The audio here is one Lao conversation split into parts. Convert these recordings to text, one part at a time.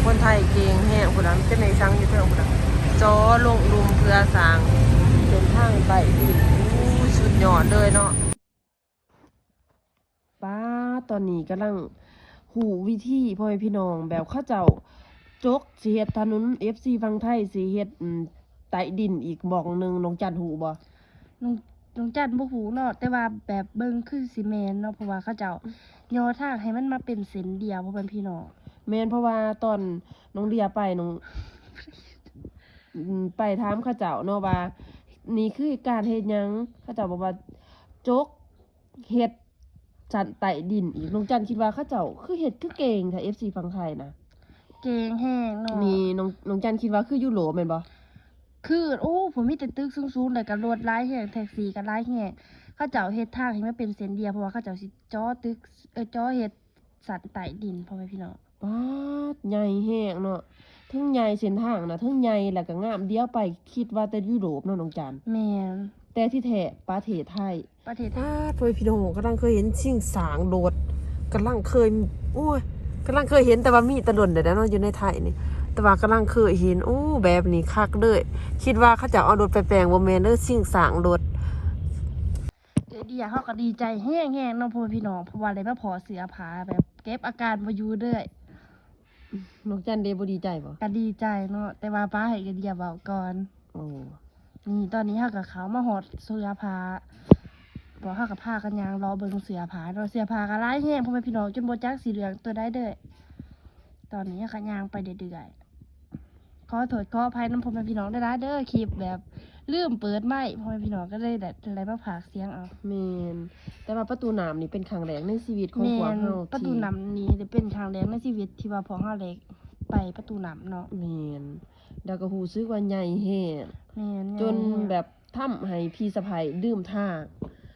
ຄົນໄທເກັ່ງແຮງພຸ້ນນະ ມີແຕ່ແມ່ຊ່າງຢູ່ເທິງພຸ້ນນະ ເຈາະລົງລຸ່ມເພື່ອສ້າງເສັ້ນທາງໄຕ້ດິນ. ໂອ້ຍ ສຸດຍອດເລີຍເນາະ. ປ້າ ຕອນນີ້ກຳລັງຮູ້ວິທີ ພໍ່ແມ່ພີ່ນ້ອງ ແບບເຂົາເຈົ້າຈົກຊິເຮັດຖະໜົນ ເອັຟຊີຝັ່ງໄທຊິເຮັດ ອືມ ໃຕ້ດິນອີກໝ່ອງໜຶ່ງ ນ້ອງຈັນຮູ້ບໍ່? ນ້ອງ ນ້ອງຈັນບໍ່ຮູ້ເນາະ ແຕ່ວ່າແບບເບິ່ງຄືຊິແມ່ນເນາະ ເພາະວ່າເຂົາເຈົ້າຍໍທາງໃຫ້ມັນມາເປັນເສັ້ນດຽວ ພໍ່ແມ່ພີ່ນ້ອງ. ແມ່ນ ເພາະວ່າຕອນນ້ອງເດຍໄປ ນ້ອງ ອືມ ໄປຖາມເຂົາເຈົ້າເນາະວ່າ ນີ້ຄືການເຮັດຫຍັງ? ເຂົາເຈົ້າບອກວ່າ ຈົກເຮັດຊັ້ນໃຕ້ດິນອີກ. ນ້ອງຈັນຄິດວ່າເຂົາເຈົ້າຄືເຮັດຄືເກັ່ງແທ້ ເອັຟຊີຝັ່ງໄທນະ? ເກັ່ງແຮງເນາະ. ນີ້ນ້ອງ ນ້ອງຈັນຄິດວ່າຄືຢູໂຣບແມ່ນບໍ່? ຄື ໂອ້ ພຸ້ນມີແຕ່ຕຶກສູງໆ ແລ້ວກໍລົດຫຼາຍແຮງ ແທັກຊີກໍຫຼາຍແຮງ. ເຂົາເຈົ້າເຮັດທາງໃຫ້ມັນເປັນເສັ້ນດຽວ ເພາະວ່າເຂົາເຈົ້າຊິເຈາະຕຶກ ເອີ ເຈາະເຮັດຊັ້ນໃຕ້ດິນ ພໍ່ແມ່ພີ່ນ້ອງ. ປາດ ໃຫຍ່ແຮງເນາະ ເທິງໃຫຍ່ ເສັ້ນທາງນະເທິງໃຫຍ່ ແລ້ວກໍງາມ. ດຽວໄປຄິດວ່າແຕ່ຢູໂຣບເນາະ ນ້ອງຈັນ. ແມ່ນ ແຕ່ທີ່ແທ້ປະເທດໄທ. ປະເທດ ປາດ ພໍ່ແມ່ພີ່ນ້ອງ ກຳລັງເຄີຍເຫັນຊິງຊ້າງໂດດ ກຳລັງເຄີຍ ໂອ້ຍ ກຳລັງເຄີຍເຫັນ ແຕ່ວ່າມີແຕ່ດົນແລ້ວເນາະ ຢູ່ໃນໄທນີ້ ແຕ່ວ່າກຳລັງເຄີຍເຫັນ. ໂອ້ ແບບນີ້ຄັກເລີຍ. ຄິດວ່າເຂົາເຈົ້າເອົາລົດໄປແປງ ບໍ່ແມ່ນເດີ ຊິງຊ້າງໂດດ. ເດຍເຮົາກໍດີໃຈແຮງໆເນາະ ພໍ່ແມ່ພີ່ນ້ອງ ເພາະວ່າໄດ້ມາພໍ້ເສື້ອຜ້າແບບເກັບອາການບໍ່ຢູ່ເລີຍ. ນ້ອງຈັນເດບໍ່ດີໃຈບໍ່? ກໍດີໃຈເນາະ ແຕ່ວ່າປ້າໃຫ້ກະເດຍເວົ້າກ່ອນ. ໂອ້ ນີ້ຕອນນີ້ເຮົາກໍເຂົ້າມາຮອດເສື້ອຜ້າ ພວກເຮົາກໍພາກັນຍ່າງເລາະເບິ່ງເສື້ອຜ້າເນາະ. ເສື້ອຜ້າກໍຫຼາຍແຮງ ພໍ່ແມ່ພີ່ນ້ອງ ຈົນບໍ່ຈັກຊິເລືອກຕົວໃດເດີ້. ຕອນນີ້ເຮົາກໍຍ່າງໄປເລື້ອຍໆ. ຂໍໂທດຂໍອະໄພນຳພໍ່ແມ່ພີ່ນ້ອງຫຼາຍໆເດີ້ ຄລິບແບບລືມເປີດໄມ ພໍ່ແມ່ພີ່ນ້ອງກໍເລີຍໄດ້ ໄດ້ມາພາກສຽງເອົາ. ແມ່ນ ແຕ່ວ່າປະຕູນ້ຳນີ້ເປັນຄັ້ງແລກໃນຊີວິດຂອງພວກເຮົາ. ປະຕູນ້ຳນີ້ໄດ້ເປັນຄັ້ງແລກໃນຊີວິດທີ່ວ່າພວກເຮົາໄດ້ໄປປະຕູນ້ຳເນາະ. ແມ່ນ ແລ້ວກໍຮູ້ສຶກວ່າໃຫຍ່ແຮງ. ແມ່ນ ຈົນແບບທຳໃຫ້ພີ່ສະໃພ້ລືມທາງ.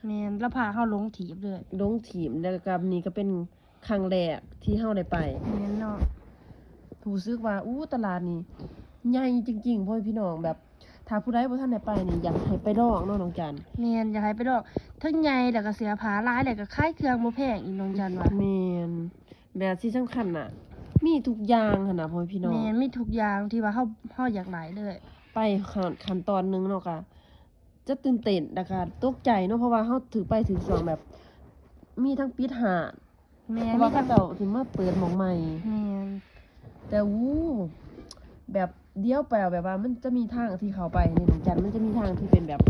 ແມ່ນ ລາວພາເຮົາຫຼົງຖີບເລີຍ ຫຼົງຖີບ. ແລ້ວກໍນີ້ກໍເປັນ ຄັ້ງແລກທີ່ເຮົາໄດ້ໄປ. ແມ່ນເນາະ ຮູ້ສຶກວ່າ ອູ້ ຕະຫຼາດນີ້ໃຫຍ່ຈິງໆ ພໍ່ແມ່ພີ່ນ້ອງ ແບບຖ້າຜູ້ໃດບໍ່ທັນໄດ້ໄປນີ້ ຢາກໃຫ້ໄປລອງເນາະ ນ້ອງຈັນ. ແມ່ນ ຢາກໃຫ້ໄປລອງ ເຖິງໃຫຍ່ ແລ້ວກໍເສື້ອຜ້າຫຼາຍ ແລ້ວກໍຂາຍເຄື່ອງບໍ່ແພງອີກ ນ້ອງຈັນວ່າ. ແມ່ນ ແບບທີ່ສຳຄັນນະ ມີທຸກຢ່າງຫັ້ນນະ ພໍ່ແມ່ພີ່ນ້ອງ. ແມ່ນ ມີທຸກຢ່າງທີ່ວ່າເຮົາ ເຮົາຢາກໄດ້ເລີຍ. ໄປຂັ້ນ ຂັ້ນຕອນໜຶ່ງເນາະ ກະຈະຕື່ນເຕັ້ນ ແລ້ວກະຕົກໃຈເນາະ ເພາະວ່າເຮົາຖືກໄປຖືກຊ່ວງ ແບບມີທັງປິດຮ້ານ ແມ່ນ ເພາະວ່າເຂົາເຈົ້າຊິມາເປີດໝ່ອງໃໝ່. ແມ່ນ ແຕ່ ອູ້ ແບບດຽວໄປ ແບບວ່າມັນຈະມີທາງທີ່ເຂົ້າໄປນີ້ ນ້ອງຈັນ ມັນຈະມີທາງທີ່ເປັນແບບ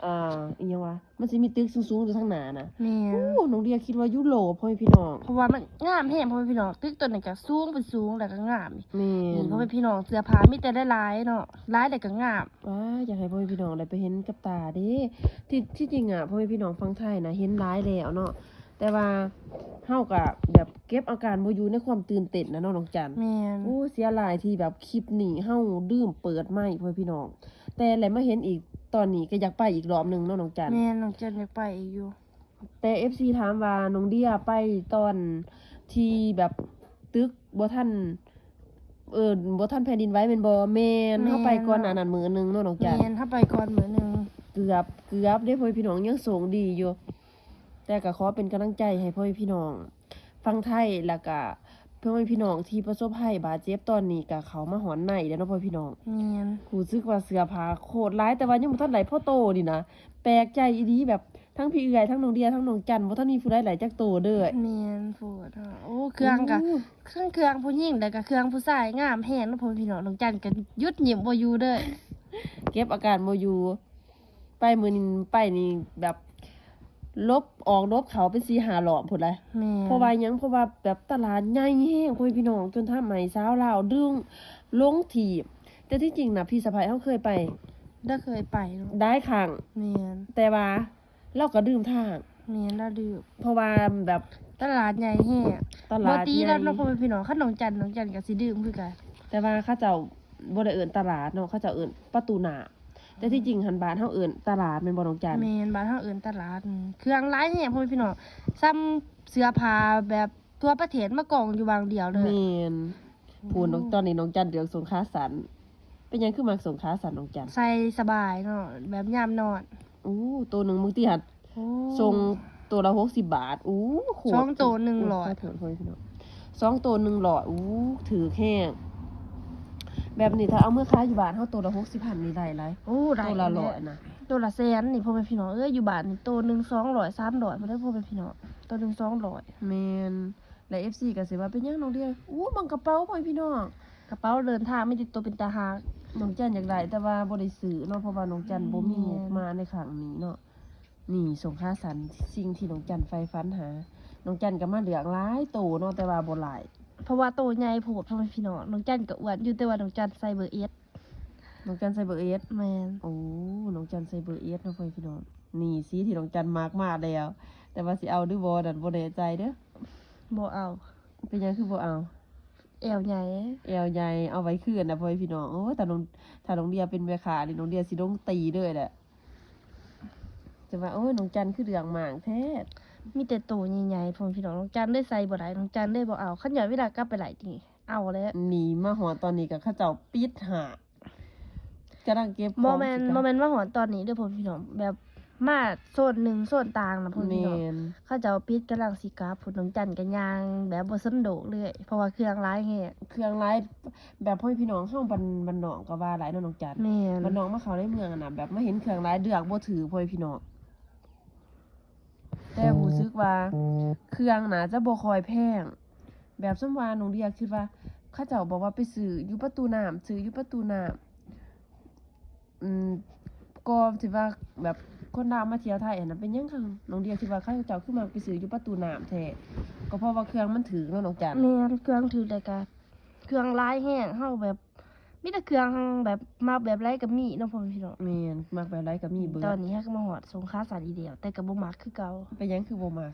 ອ່າ ອີ່ຫຍັງວະ ມັນຊິມີຕຶກສູງໆຢູ່ທາງໜ້ານະ. ແມ່ນ ອູ້ ນ້ອງເດຍຄິດວ່າຢູໂຣບ ພໍ່ແມ່ພີ່ນ້ອງ ເພາະວ່າມັນງາມແຮງ ພໍ່ແມ່ພີ່ນ້ອງ ຕຶກຕົວນັ້ນກໍສູງ ເປັນສູງ ແລ້ວກໍງາມ. ແມ່ນ ນີ້ ພໍ່ແມ່ພີ່ນ້ອງ ເສື້ອຜ້າມີແຕ່ຫຼາຍໆເນາະ ຫຼາຍແລ້ວກໍງາມ. ວ້າ ຢາກໃຫ້ພໍ່ແມ່ພີ່ນ້ອງໄດ້ໄປເຫັນກັບຕາເດ້. ທີ່ ທີ່ຈິງອະ ພໍ່ແມ່ພີ່ນ້ອງຝັ່ງໄທນະ ເຫັນຫຼາຍແລ້ວເນາະ ແຕ່ວ່າເຮົາກະແບບເກັບອາການບໍ່ຢູ່ໃນຄວາມຕື່ນເຕັ້ນນະເນາະ ນ້ອງຈັນ. ແມ່ນ ໂອ້ ເສຍຫຼາຍທີ່ແບບຄລິບນີ້ເຮົາລືມເປີດໄມ ພໍ່ແມ່ພີ່ນ້ອງ ແຕ່ແຫຼະມາເຫັນອີກຕອນນີ້ກໍຢາກໄປອີກລອບໜຶ່ງເນາະ ນ້ອງຈັນ. ແມ່ນ ນ້ອງຈັນຢາກໄປອີກຢູ່. ແຕ່ເອັຟຊີຖາມວ່າ ນ້ອງເດຍໄປຕອນທີ່ແບບຕຶກບໍ່ທັນ ເອີ ບໍ່ທັນແຜ່ນດິນໄຫວແມ່ນບໍ່? ແມ່ນ ແມ່ນ ເຮົາໄປກ່ອນໜ້ານັ້ນມື້ໜຶ່ງເນາະ ນ້ອງຈັນ. ແມ່ນ ເຮົາໄປກ່ອນມື້ໜຶ່ງ ເກືອບ ເກືອບເດ້ ພໍ່ແມ່ພີ່ນ້ອງ ຍັງໂຊກດີຢູ່. ແຕ່ກໍຂໍເປັນກຳລັງໃຈໃຫ້ພໍ່ແມ່ພີ່ນ້ອງຝັ່ງໄທ ແລ້ວກະພໍ່ແມ່ພີ່ນ້ອງທີ່ປະສົບໄພບາດເຈັບຕອນນີ້ ກະເຂົ້າມາຮອດໃນແລ້ວເນາະ ພໍ່ແມ່ພີ່ນ້ອງ. ແມ່ນ ຮູ້ສຶກວ່າເສື້ອຜ້າໂຄດຫຼາຍ ແຕ່ວ່າຍັງບໍ່ທັນໄດ້ພໍໂຕນີ້ນະ ແປກໃຈອີ່ຫຼີ ແບບ ທັງພີ່ເອື້ອຍ ທັງນ້ອງເດຍ ທັງນ້ອງຈັນ ບໍ່ທັນມີຜູ້ໃດໄດ້ຈັກໂຕເດີ້. ແມ່ນໂພດເນາະ. ໂອ້ ເຄື່ອງກະ ໂອ້ ເຄື່ອງ ເຄື່ອງຜູ້ຍິງ ແລ້ວກະເຄື່ອງຜູ້ຊາຍງາມແຮງເນາະ ພໍ່ແມ່ພີ່ນ້ອງ. ນ້ອງຈັນກະຢຸດຍິ້ມບໍ່ຢູ່ເດີ້ ເກັບອາການບໍ່ຢູ່. ໄປມື້ນີ້ ໄປນີ້ແບບຫຼົບອອກຫຼົບເຂົ້າເປັນສີ່ຫ້າລອບພຸ້ນແຫຼະ. ແມ່ນ ເພາະວ່າຫຍັງ? ເພາະວ່າແບບຕະຫຼາດໃຫຍ່ແຮງ ພໍ່ແມ່ພີ່ນ້ອງ ຈົນທຳໃຫ້ຊາວລາວດຶງ ຫຼົງຖີບ. ແຕ່ທີ່ຈິງນະ ພີ່ສະໃພ້ເຮົາເຄີຍໄປ ລາວເຄີຍໄປເນາະ ຫຼາຍຄັ້ງ. ແມ່ນ ແຕ່ວ່າ ລາວກໍດື່ມທາງ. ແມ່ນ ລາວດື່ມ ເພາະວ່າແບບຕະຫຼາດໃຫຍ່ແຮງ ຕະຫຼາດໃຫຍ່ ບໍ່ຕີລາວເນາະ ພໍ່ແມ່ພີ່ນ້ອງ. ຄັນນ້ອງຈັນ ນ້ອງຈັນກໍຊິດື່ມຄືກັນ. ແຕ່ວ່າເຂົາເຈົ້າບໍ່ໄດ້ເອີ້ນຕະຫຼາດເນາະ ເຂົາເຈົ້າເອີ້ນປະຕູນ້ຳ. ແຕ່ທີ່ຈິງຫັ້ນ ບ້ານເຮົາເອີ້ນຕະຫຼາດແມ່ນບໍ່ ນ້ອງຈັນ? ແມ່ນ ບ້ານເຮົາເອີ້ນຕະຫຼາດ. ອືມ ເຄື່ອງຫຼາຍແຮງ ພໍ່ແມ່ພີ່ນ້ອງ ສ່ຳເສື້ອຜ້າແບບ ທົ່ວປະເທດມາກອງຢູ່ບ່ອນດຽວເລີຍ. ແມ່ນ ອືມ ພຸ້ນ ນ້ອງ ຕອນນີ້ນ້ອງຈັນເລືອກສົ້ງຂາສັ້ນ. ເປັນຫຍັງຄືມັກສົ້ງຂາສັ້ນ ນ້ອງຈັນ? ໃສ່ສະບາຍເນາະ ແບບຍາມນອນ. ໂອ້ ໂຕໜຶ່ງບາງທີຫັ້ນ ໂອ້ ສົ່ງໂຕລະຫົກສິບບາດ. ໂອ້ ໂຄດ ສອງໂຕໜຶ່ງຮ້ອຍ. ໂອ້ ຂໍໂທດ ພໍ່ແມ່ພີ່ນ້ອງ ສອງໂຕໜຶ່ງຮ້ອຍ. ໂອ້ ຖືກແຮງ. ແບບນີ້ຖ້າເອົາເມືອຂາຍຢູ່ບ້ານເຮົາ ໂຕລະຫົກສິບພັນນີ້ໄດ້ຫຼາຍ. ໂອ້ ໄດ້ ໂຕລະຮ້ອຍນະ ໂຕລະແສນນີ້ ພໍ່ແມ່ພີ່ນ້ອງເອີຍ. ຢູ່ບ້ານນີ້ໂຕໜຶ່ງສອງຮ້ອຍ ສາມຮ້ອຍພຸ້ນເດີ ພໍ່ແມ່ພີ່ນ້ອງ. ໂຕໜຶ່ງສອງຮ້ອຍ ແມ່ນ. ແລະ ເອັຟຊີກໍຊິວ່າ ເປັນຫຍັງນ້ອງເດຍ? ໂອ້ ເບິ່ງກະເປົາ ພໍ່ແມ່ພີ່ນ້ອງ ກະເປົາເດີນທາງມີແຕ່ໂຕເປັນຕາຮັກ. ນ້ອງຈັນຢາກໄດ້ ແຕ່ວ່າບໍ່ໄດ້ຊື້ເນາະ ເພາະວ່ານ້ອງຈັນບໍ່ມີງົບມາໃນຄັ້ງນີ້ເນາະ. ນີ້ ສົ້ງຂາສັ້ນ ສິ່ງທີ່ນ້ອງຈັນໃຝ່ຝັນຫາ. ນ້ອງຈັນກໍມາເລືອກຫຼາຍໂຕເນາະ ແຕ່ວ່າບໍ່ຫຼາຍ ເພາະວ່າໂຕໃຫຍ່ໂພດ ພໍ່ແມ່ພີ່ນ້ອງ. ນ້ອງຈັນກໍອ້ວນຢູ່ ແຕ່ວ່ານ້ອງຈັນໃສ່ເບີເອັດ. ນ້ອງຈັນໃສ່ເບີເອັດ? ແມ່ນ. ໂອ້ ນ້ອງຈັນໃສ່ເບີເອັດເນາະ ພໍ່ແມ່ພີ່ນ້ອງ. ນີ້ ສີທີ່ນ້ອງຈັນມັກມາແລ້ວ ແຕ່ວ່າຊິເອົາຫຼືບໍ່ນັ້ນບໍ່ແນ່ໃຈເດີ. ບໍ່ເອົາ. ເປັນຫຍັງຄືບໍ່ເອົາ? ແອວໃຫຍ່ ແອວໃຫຍ່ ເອົາໄວ້ຄືນນະ ພໍ່ແມ່ພີ່ນ້ອງ. ໂອ້ ຖ້ານ້ອງ ຖ້ານ້ອງເດຍເປັນແມ່ຄ້ານີ້ ນ້ອງເດຍຊິລົງຕີເລີຍແຫຼະ. ຈະວ່າ ໂອ້ຍ ນ້ອງຈັນຄືເລື່ອງມາກແທ້ ມີແຕ່ໂຕໃຫຍ່ໆ ພໍ່ແມ່ພີ່ນ້ອງ. ນ້ອງຈັນເລີຍໃສ່ບໍ່ໄດ້ ນ້ອງຈັນເລີຍບໍ່ເອົາ. ຄັນຍ້ອນເວລາກັບໄປໄລ່ນີ້ ເອົາແຫຼະ. ນີ້ມາຮອດຕອນນີ້ກໍເຂົາເຈົ້າປິດຫ້າງ ກຳລັງເກັບຂອງ. ບໍ່ແມ່ນ ຊິກັບ ບໍ່ແມ່ນມາຮອດຕອນນີ້ເດີ ພໍ່ແມ່ພີ່ນ້ອງ. ແບບມາໂຊນໜຶ່ງ ໂຊນຕ່າງນະ ພໍ່ແມ່ພີ່ນ້ອງ. ແມ່ນ. ເຂົາເຈົ້າປິດ ກຳລັງຊິກັບພຸ້ນ. ນ້ອງຈັນກໍຍ່າງແບບບໍ່ສົນໂລກເລີຍ ເພາະວ່າເຄື່ອງຫຼາຍແຮງ. ເຄື່ອງຫຼາຍ ແບບພໍ່ແມ່ພີ່ນ້ອງເຮົາບ້ານ ບ້ານນອກກໍວ່າຫຼາຍເນາະ ນ້ອງຈັນ. ແມ່ນ. ບ້ານນອກມາເຂົ້າໃນເມືອງຫັ້ນນະ ແບບມາເຫັນເຄື່ອງຫຼາຍ ເລືອກບໍ່ຖືກ ພໍ່ແມ່ພີ່ນ້ອງ. ແຕ່ຮູ້ສຶກວ່າເຄື່ອງໜ້າຈະບໍ່ຄ່ອຍແພງ. ແບບສົມວ່ານ້ອງເດຍຄິດວ່າ ເຂົາເຈົ້າບອກວ່າໄປຊື້ຢູ່ປະຕູນ້ຳ ຊື້ຢູ່ປະຕູນ້ຳ. ອືມ ກໍທີ່ວ່າແບບຄົນລາວມາທ່ຽວໄທຫັ້ນນະ ເປັນຫຍັງ ນ້ອງເດຍຄິດວ່າເຂົາເຈົ້າຄືມັກໄປຊື້ຢູ່ປະຕູນ້ຳແທ້? ກໍເພາະວ່າເຄື່ອງມັນຖືກເນາະ ນ້ອງຈັນ. ແມ່ນ ເຄື່ອງຖືກ ແລ້ວກະເຄື່ອງຫຼາຍແຮງ ເຮົາແບບ ມີແຕ່ເຄື່ອງແບບ ມັກແບບໃດກໍມີເນາະ ພໍ່ແມ່ພີ່ນ້ອງ. ແມ່ນ ມັກແບບໃດກໍມີເບິດ. ຕອນນີ້ເຮົາກໍມາຮອດສົ້ງຂາສັ້ນອີກແລ້ວ ແຕ່ກໍບໍ່ມັກຄືເກົ່າ. ເປັນຫຍັງຄືບໍ່ມັກ?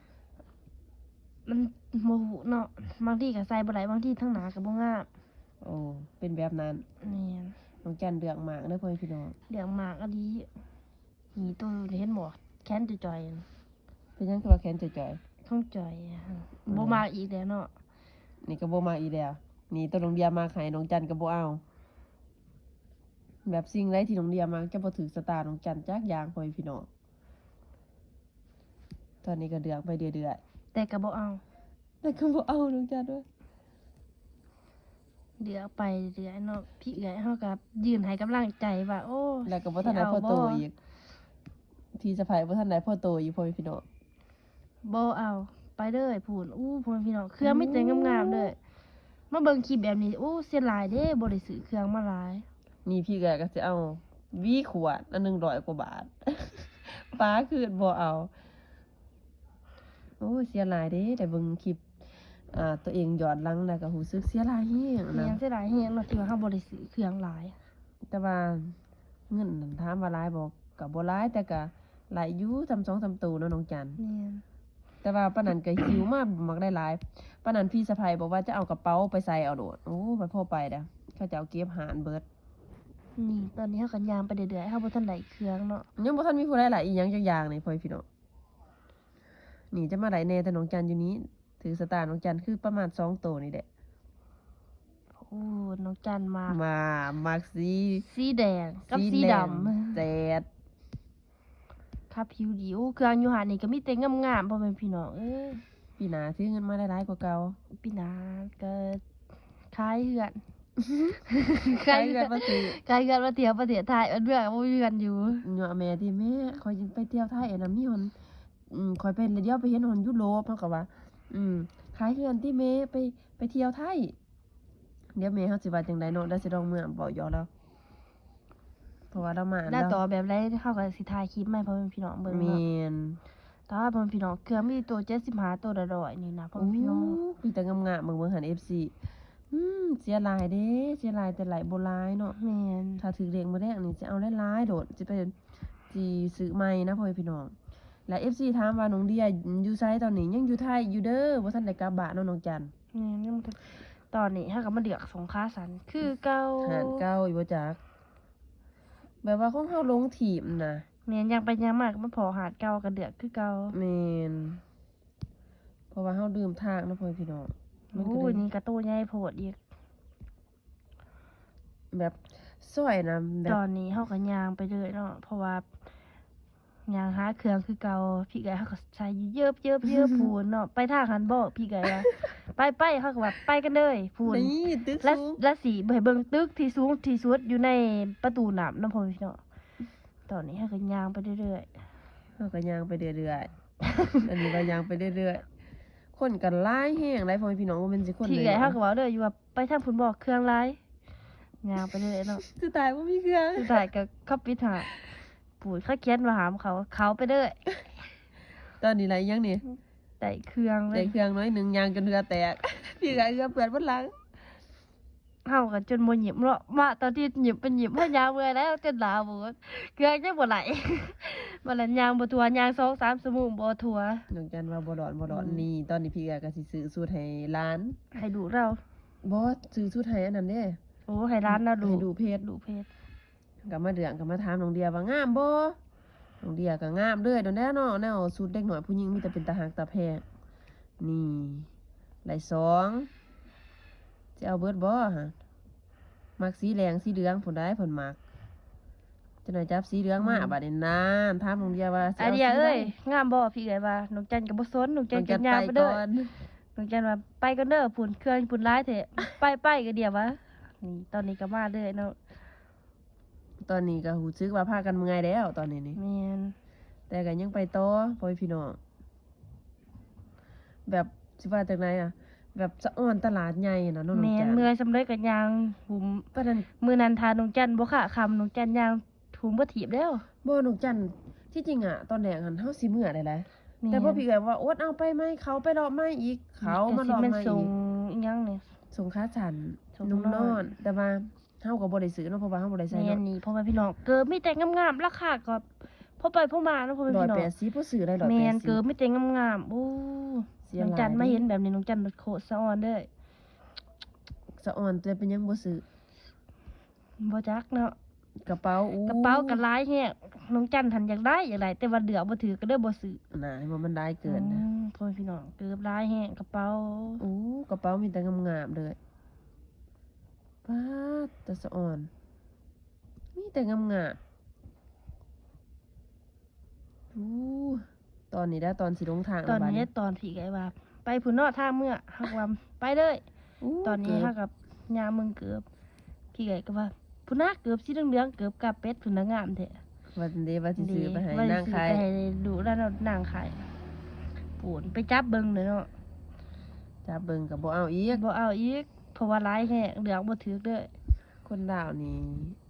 ມັນບໍ່ຮູ້ເນາະ ບາງທີກໍໃສ່ບໍ່ໄດ້ ບາງທີທາງໜ້າກໍບໍ່ງາມ. ໂອ້ ເປັນແບບນັ້ນ. ແມ່ນ. ນ້ອງຈັນເລື່ອງມາກເດີ ພໍ່ແມ່ພີ່ນ້ອງ ເລື່ອງມາກອີ່ຫຼີ. ນີ້ ໂຕເຫັນບໍ່ ແຂນຈ່ອຍໆ. ເປັນຫຍັງຄືວ່າແຂນຈ່ອຍໆ? ຂອງຈ່ອຍ ບໍ່ມັກອີກແລ້ວເນາະ. ນີ້ກໍບໍ່ມັກອີກແລ້ວ. ນີ້ ໂຕນ້ອງເດຍມັກໃຫ້ ນ້ອງຈັນກໍບໍ່ເອົາ. ແບບສິ່ງໃດທີ່ນ້ອງເດຍມັກຈະບໍ່ຖືກຊະຕານ້ອງຈັນຈັກຢ່າງ ພໍ່ແມ່ພີ່ນ້ອງ. ຕອນນີ້ກໍເລືອກໄປເລື້ອຍໆ ແຕ່ກໍບໍ່ເອົາ. ແລ້ວກໍບໍ່ເອົາ ນ້ອງຈັນວ່າ ເລືອກໄປເລື້ອຍເນາະ. ພີ່ເອື້ອຍເຮົາກໍຢືນໃຫ້ກຳລັງໃຈວ່າ ໂອ້ ແລ້ວກໍບໍ່ທັນໄດ້ພໍໂຕອີກ ພີ່ສະໃພ້ບໍ່ທັນໄດ້ພໍໂຕອີກ ພໍ່ແມ່ພີ່ນ້ອງ. ບໍ່ເອົາ ໄປເລີຍພຸ້ນ. ໂອ້ ພໍ່ແມ່ພີ່ນ້ອງ ເຄື່ອງມີແຕ່ງາມໆເລີຍ. ມາເບິ່ງຄລິບແບບນີ້ ໂອ້ ເສຍດາຍເດ້ ບໍ່ໄດ້ຊື້ເຄື່ອງມາຫຼາຍ. ນີ້ ພີ່ເອື້ອຍກໍຊິເອົາວີຂວດ ອັນໜຶ່ງຮ້ອຍກວ່າບາດ ປາຄືນບໍ່ເອົາ. ໂອ້ຍ ເສຍດາຍເດ້ ໄດ້ເບິ່ງຄລິບ ອ່າ ຕົວເອງຍ້ອນຫຼັງ ແລ້ວກໍຮູ້ສຶກເສຍດາຍແຮງນະ. ແມ່ນ ເສຍດາຍແຮງເນາະ ທີ່ວ່າເຮົາບໍ່ໄດ້ຊື້ເຄື່ອງຫຼາຍ. ແຕ່ວ່າເງິນນັ້ນຖາມວ່າຫຼາຍບໍ່? ກໍບໍ່ຫຼາຍ ແຕ່ກໍຫຼາຍຢູ່ ສ່ຳສອງສາມໂຕເນາະ ນ້ອງຈັນ. ແມ່ນ. ແຕ່ວ່າປານນັ້ນກໍຫິ້ວມາບັກຫຼາຍໆ ປານນັ້ນ ພີ່ສະໃພ້ບອກວ່າຈະເອົາກະເປົາໄປໃສ່ເອົາໂລດ. ໂອ້ ໄປພໍໄປເດ້ ເຂົາເຈົ້າເກັບຮ້ານເບິດ. ນີ້ ຕອນນີ້ເຮົາກໍຍ່າງໄປເລື້ອຍໆ ເຮົາບໍ່ທັນໄດ້ເຄື່ອງເນາະ. ຍັງບໍ່ທັນມີຜູ້ໃດໄດ້ອີ່ຫຍັງຈັກຢ່າງນີ້ ພໍ່ແມ່ພີ່ນ້ອງ. ນີ້ຈະມາໄດ້ແດ່ແຕ່ນ້ອງຈັນຢູ່ນີ້ ຖືກຊະຕານ້ອງຈັນຄືປະມານສອງໂຕນີ້ແຫຼະ. ໂອ້ ນ້ອງຈັນມາ ມາ ມັກສີ ສີແດງກັບສີດຳ ແດງແຈດ ຂັບຜິວດີ. ໂອ້ ເຄື່ອງຢູ່ຮ້ານນີ້ກໍມີແຕ່ງາມໆ ພໍ່ແມ່ພີ່ນ້ອງເອີຍ. ປີໜ້າຖືເງິນມາຫຼາຍໆກວ່າເກົ່າ. ປີໜ້າກໍຂາຍເຮືອນ ຂາຍເຮືອນມາຊື້ ຂາຍເຮືອນມາທ່ຽວປະເທດໄທ ອັນເມືອງບໍ່ມີເຮືອນຢູ່. ເນາະ ແມ່ຕິ ແມ່ ຂ້ອຍຍັງໄປທ່ຽວໄທອັນນັ້ນມີຮອນ ອືມ ຂ້ອຍໄປແລ້ວ ດຽວໄປເຫັນຮອດຢູໂຣບ ເຮົາກໍວ່າ ອືມ ຂາຍເຮືອນຕິແມ່ ໄປ ໄປທ່ຽວໄທ. ດຽວແມ່ເຮົາຊິວ່າຈັ່ງໃດເນາະ ດຽວຊິລອງເມືອເວົ້າຢອກລາວ ເພາະວ່າລາວມາ ລາວຕອບແບບໃດ ເຮົາກໍຊິຖ່າຍຄລິບມາໃຫ້ພໍ່ແມ່ພີ່ນ້ອງເບິ່ງເນາະ. ແມ່ນ. ແຕ່ວ່າພໍ່ແມ່ພີ່ນ້ອງ ເຄື່ອງມີແຕ່ໂຕເຈັດສິບຫ້າ ໂຕລະຮ້ອຍນີ້ນະ ພໍ່ແມ່ພີ່ນ້ອງ. ໂອ້ ມີແຕ່ງາມໆ ເບິ່ງ ເບິ່ງຫັ້ນ ເອັຟຊີ. ອືມ ເສຍດາຍເດ້ ເສຍດາຍແຕ່ໄດ້ບໍ່ຫຼາຍເນາະ. ແມ່ນ. ຖ້າຖືກເລກມື້ແລງນີ້ ຊິເອົາຫຼາຍໆໂລດ ຊິໄປ ຊິຊື້ໃໝ່ນະ ພໍ່ແມ່ພີ່ນ້ອງ. ແລະ ເອັຟຊີ ຖາມວ່າ ນ້ອງເດຍຢູ່ໃສຕອນນີ້? ຍັງຢູ່ໄທຢູ່ເດີ ບໍ່ທັນໄດ້ກັບບ້ານເນາະ ນ້ອງຈັນ. ແມ່ນ ຍັງບໍ່ທັນ. ຕອນນີ້ເຮົາກໍມາເລືອກສົ້ງຂາສັ້ນຄືເກົ່າ ຮ້ານເກົ່າອີກບໍ່ຈັກ ແບບວ່າຂອງເຮົາຫຼົງທີບນະ. ແມ່ນ ຍ່າງໄປຍ່າງມາກໍມາພໍ້ຮ້ານເກົ່າ ກໍເລືອກຄືເກົ່າ. ແມ່ນ. ເພາະວ່າເຮົາລືມທາງເນາະ ພໍ່ແມ່ພີ່ນ້ອງ. ໂອ້ຍ ນີ້ກໍໂຕໃຫຍ່ໂພດອີກ. ແບບຊອຍນະ ແບບ ຕອນນີ້ເຮົາກໍຍ່າງໄປເລີຍເນາະ ເພາະວ່າ ຍ່າງຫາເຄື່ອງຄືເກົ່າ ພີ່ເອື້ອຍເຮົາກໍໃສ່ເຢິບໆໆພຸ້ນເນາະ ໄປທາງຫັ້ນບໍ ພີ່ເອື້ອຍວ່າ ໄປໆ ເຮົາກໍວ່າ ໄປກັນເລີຍພຸ້ນ ນີ້ຕຶກສູງ ລະຊິໃຫ້ເບິ່ງຕຶກທີ່ສູງທີ່ສຸດຢູ່ໃນປະຕູນ້ຳນຳ ພໍ່ແມ່ພີ່ນ້ອງ. ຕອນນີ້ເຮົາກໍຍ່າງໄປເລື້ອຍໆ ເຮົາກໍຍ່າງໄປເລື້ອຍໆ ອັນນີ້ວ່າຍ່າງໄປເລື້ອຍໆ ຄົນກໍຫຼາຍແຮງຫຼາຍ ພໍ່ແມ່ພີ່ນ້ອງ ບໍ່ແມ່ນຊິຄົນ ທີ່ເອື້ອຍເຮົາກໍເວົ້າເດີຢູ່ວ່າ ໄປທາງພຸ້ນບໍ ເຄື່ອງຫຼາຍ ຍ່າງໄປເລື້ອຍເນາະ ສຸດທ້າຍບໍ່ມີເຄື່ອງ ສຸດທ້າຍກໍເຂົາປິດຫ້າມ ປູດ ເຂົາຂຽນວ່າຫ້າມເຂົ້າ ເຂົ້າໄປເດີ້. ຕອນນີ້ໄດ້ຫຍັງນີ້ ໄດ້ເຄື່ອງເລີຍ ໄດ້ເຄື່ອງໜ້ອຍໜຶ່ງ ຍ່າງຈົນເຫື່ອແຕກ ພີ່ເອື້ອຍເຫື່ອເປື້ອນເບິດຫຼັງ ເຮົາກໍຈົນບໍ່ຍິ້ມເນາະ ມາຕອນທີ່ຍິ້ມເປັນຍິ້ມ ເຮົາຍ່າງເມື່ອຍແລ້ວ ຈົນໜ້າບວມ ເຄື່ອງຍັງບໍ່ໄຫຼ ບັດນັ້ນຍ່າງບໍ່ທົ່ວ ຍ່າງສອງສາມຊົ່ວໂມງບໍ່ທົ່ວ ນ້ອງຈັນວ່າບໍ່ລອດ ບໍ່ລອດ ອືມ ນີ້ ຕອນນີ້ພີ່ເອື້ອຍກໍຊິຊື້ຊຸດໃຫ້ຫຼານ ໃຫ້ລູກລາວ ບໍ່ ຊື້ຊຸດໃຫ້ອັນນັ້ນເດ້ ໂອ້ ໃຫ້ຫຼານນະ ໃຫ້ລູກ ລູກເພັດ ລູກເພັດ ກໍມາເລື່ອງ ກໍມາຖາມນ້ອງເດຍວ່າງາມບໍ່ ນ້ອງເດຍກໍງາມເລີຍ ໂດນແລ້ວເນາະ ແນວຊຸດເດັກນ້ອຍຜູ້ຍິງມີແຕ່ເປັນຕາຮັກຕາແພງ ນີ້ ໄດ້ສອງ ຊິເອົາເບິດບໍ່ຫະ ມັກສີແດງສີເຫຼືອງພຸ້ນໃດ໋ ເພິ່ນມັກ ຈັກໜ້ອຍຈັບສີເຫຼືອງມາ ອືມ ບາດນີ້ນານ ຖາມນ້ອງເດຍວ່າ ອາເດຍເອີຍ ງາມບໍ່ ພີ່ເອື້ອຍວ່າ ນ້ອງຈັນກໍບໍ່ສົນ ນ້ອງຈັນກໍຍ່າງໄປເລີຍ ນ້ອງຈັນວ່າ ໄປກ່ອນເດີ ພຸ້ນ ເຄື່ອງພຸ້ນຫຼາຍແທ້ ໄປ ໄປ ກໍດຽວວ່າ ນີ້ ຕອນນີ້ກໍມາເລີຍເນາະ ຕອນນີ້ກໍຮູ້ສຶກວ່າພາກັນເມື່ອຍແລ້ວຕອນນີ້ນີ້ ແມ່ນ ແຕ່ກໍຍັງໄປຕໍ່ ພໍ່ແມ່ພີ່ນ້ອງ ແບບ ຊິວ່າຈັ່ງໃດອະ ແບບສະອອນຕະຫຼາດໃຫຍ່ນະເນາະ ນ້ອງຈັນ ແມ່ນ ເມື່ອຍສ່ຳໃດກໍຍ່າງຫຸ້ມ ປານນັ້ນ ມື້ນັ້ນຖ້ານ້ອງຈັນບໍ່ຄະຄ່ຳ ນ້ອງຈັນຍ່າງຫຸ້ມບໍ່ຖີບແລ້ວ ບໍ່ ນ້ອງຈັນ ທີ່ຈິງອະ ຕອນແລກຫັ້ນເຮົາຊິເມື່ອໄດ້ຫຼາຍ ແມ່ນ ແຕ່ພໍພີ່ເອື້ອຍວ່າ ອົດເອົາ ໄປໃໝ່ ເຂົາໄປເລາະໃໝ່ອີກ ເຂົາມາເລາະໃໝ່ອີກ ສົ່ງອີ່ຫຍັງນີ້ ສົ່ງຂາສັ້ນ ສົ່ງນຸ່ງນອນ ນອນ ແຕ່ວ່າ ເຮົາກໍບໍ່ໄດ້ຊື້ເນາະ ເພາະວ່າເຮົາບໍ່ໄດ້ໃສ່ເນາະ ແມ່ນນີ້ ພໍ່ແມ່ພີ່ນ້ອງ ເກີບມີແຕ່ງາມໆ ລາຄາກໍພໍໄປພໍມາເນາະ ພໍ່ແມ່ພີ່ນ້ອງ ຮ້ອຍແປດສິບ ບໍ່ຊື້ໄດ້ ຮ້ອຍແປດສິບ ແມ່ນ ເກີບມີແຕ່ງາມໆ ໂອ້ ສຽຫຼາຍ ນ້ອງຈັນມາເຫັນແບບນີ້ ນ້ອງຈັນໂຄດສະອອນເດີ້ ສະອອນ ແຕ່ເປັນຫຍັງບໍ່ຊື້ ບໍ່ຈັກເນາະ ກະເປົາ ໂອ້ ກະເປົາກໍຫຼາຍແຮງ ນ້ອງຈັນຫັ້ນຢາກໄດ້ ຢາກໄດ້ ແຕ່ວ່າເລືອກບໍ່ຖືກ ກໍເລີຍບໍ່ຊື້ ນະ ເຫັນບໍ່ ມັນຫຼາຍເກີນນະ ອືມ ພໍ່ແມ່ພີ່ນ້ອງ ເກີບຫຼາຍແຮງ ກະເປົາ ໂອ້ ກະເປົາມີແຕ່ງາມໆເລີຍ ປາດ ຕາສະອອນ ມີແຕ່ງາມໆ ໂອ້ ຕອນນີ້ໄດ໋ ຕອນຊິລົງທາງ ຕອນນີ້ ແລ້ວບາດນີ້ ຕອນທີ່ເອື້ອຍວ່າ ໄປພຸ້ນເນາະ ທາງເມືອ ເຮົາກໍວ່າ ໄປເລີຍ ໂອ້ ຕອນນີ້ເກີບ ເຮົາກໍຍ່າງເບິ່ງເກີບ ພີ່ເອື້ອຍກໍວ່າ ພຸ້ນນະ ເກີບສີເຫຼືອງໆ ເກີບກາເປັດພຸ້ນນະ ງາມແທ້ ວ່າຊັ້ນເດ້ ວ່າຊິຊື້ໄປໃຫ້ນາງຂາຍ ວ່າຊິຊື້ໄປໃຫ້ລູກລາວນາງຂາຍ ປູນ ໄປຈັບເບິ່ງເດ້ເນາະ ຈັບເບິ່ງກໍບໍ່ເອົາອີກ ບໍ່ເອົາອີກ ເພາະວ່າຫຼາຍແຮງ ເລືອກບໍ່ຖືກເດີ້ ຄົນລາວນີ້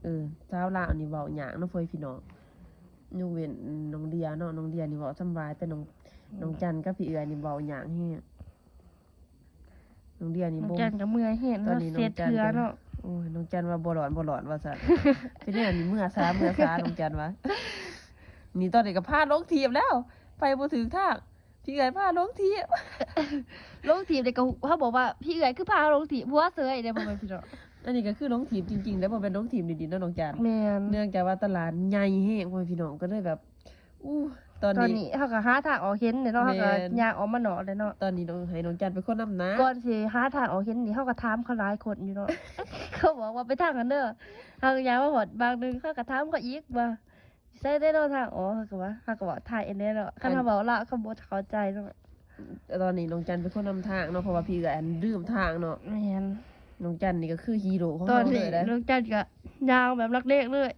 ເອີ ຊາວລາວນີ້ເວົ້າຍາກເນາະ ພໍ່ແມ່ພີ່ນ້ອງ ຍົກເວັ້ນນ້ອງເດຍເນາະ ນ້ອງເດຍນີ້ເວົ້າສຳບາຍ ແຕ່ນ້ອງ ອືມ ນ້ອງຈັນກັບພີ່ເອື້ອຍນີ້ເວົ້າຍາກແຮງ ນ້ອງເດຍນີ້ ນ້ອງຈັນກໍເມື່ອຍແຮງເນາະ ຕອນນີ້ນ້ອງຈັນກໍ ເສຍເທື່ອເນາະ ໂອ້ຍ ນ້ອງຈັນວ່າບໍ່ລອດ ບໍ່ລອດວ່າຊັ້ນ ເປັນແນວນີ້ເມື່ອຊາ ເມື່ອຊາ ນ້ອງຈັນວ່າ ນີ້ຕອນນີ້ກໍພາລົງຖີບແລ້ວ ໄປບໍ່ຖືກທາງ ພີ່ເອື້ອຍພາລົງຖີບ ລົງຖີບນີ້ກໍ ເຮົາບອກວ່າ ພີ່ເອື້ອຍຄືພາເຮົາລົງຖີບ ຫົວເສີຍເດ້ ພໍ່ແມ່ພີ່ນ້ອງ ອັນນີ້ກໍຄືລົງຖີບຈິງໆ ແຕ່ບໍ່ແມ່ນລົງຖີບດີໆເນາະ ນ້ອງຈັນ ແມ່ນ ເນື່ອງຈາກວ່າຕະຫຼາດໃຫຍ່ແຮງ ພໍ່ແມ່ພີ່ນ້ອງ ກໍເລີຍແບບ ອູ້ ຕອນນີ້ ຕອນນີ້ເຮົາກໍຫາທາງອອກເຫັນແລ້ວເນາະ ເຮົາກໍ ແມ່ນ ຍ່າງອອກມານອກແລ້ວເນາະ ຕອນນີ້ຕ້ອງໃຫ້ນ້ອງຈັນເປັນຄົນນຳນະ ກ່ອນຊິຫາທາງອອກເຫັນນີ້ ເຮົາກໍຖາມເຂົາຫຼາຍຄົນຢູ່ເນາະ ເຂົາບອກວ່າໄປທາງນັ້ນເດີ ເຮົາກໍຍ່າງມາຮອດບາງໜຶ່ງ ເຮົາກໍຖາມເຂົາອີກວ່າ ຢູ່ໃສແດ່ເນາະທາງອອກ ເຂົາກໍວ່າ ເຮົາກໍເວົ້າໄທແດ່ເນາະ ຄັນເຮົາເວົ້າລາວເຂົາບໍ່ເຂົ້າໃຈເນາະ ຕອນນີ້ນ້ອງຈັນເປັນຄົນນຳທາງເນາະ ເພາະວ່າພີ່ເອື້ອຍຫັ້ນລືມທາງເນາະ ແມ່ນ ນ້ອງຈັນນີ້ກໍຄືຮີໂຣຂອງເຮົາເລີຍເດ້ ຕອນນີ້ນ້ອງຈັນກໍຍ່າງແບບລັກເລກເລີຍ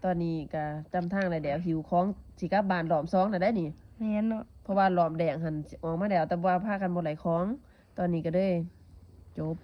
ຕອນນີ້ກໍຈຳທາງໄດ້ແລ້ວ ຫິ້ວຂອງຊິກັບບ້ານລອບສອງແລ້ວໄດ໋ນີ້ ແມ່ນເນາະ ເພາະວ່າລອບແລກຫັ້ນອອກມາແລ້ວ ແຕ່ວ່າພາກັນບໍ່ໄດ້ຂອງ ຕອນນີ້ກໍເລີຍຈົບ